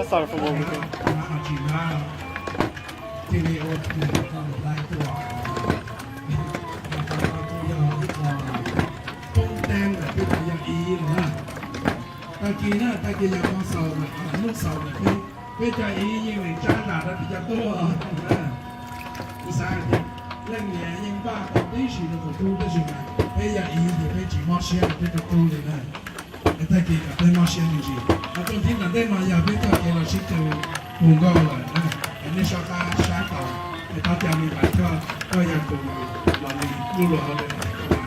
Sorry for what we do. Cia li ua txuj lais tuaj, kuj yog poob teeb lawm, peb tsis yog ib lawm na. Tag kis na, tag kis yog hmo xaus lawm, hnub xaus lawm, peb cov ib yeej meem tsab zam rau peb cov tub na. Kuv xav tias leej niam yeej npaj tau tib si rau tus tub, tab sis mas peb yog ib ces peb tsis mob siab rau peb tus tub li na. Es tag kis kom peb mob siab me ntsis. Ho txuas ntxiv tom ntej no yog peb txoj kev los sib tw hu nkauj lawm na, es nej soj qab sab tau, es thov caw me nyuam koj, koj yog tus los li lub luag hauj lwm no.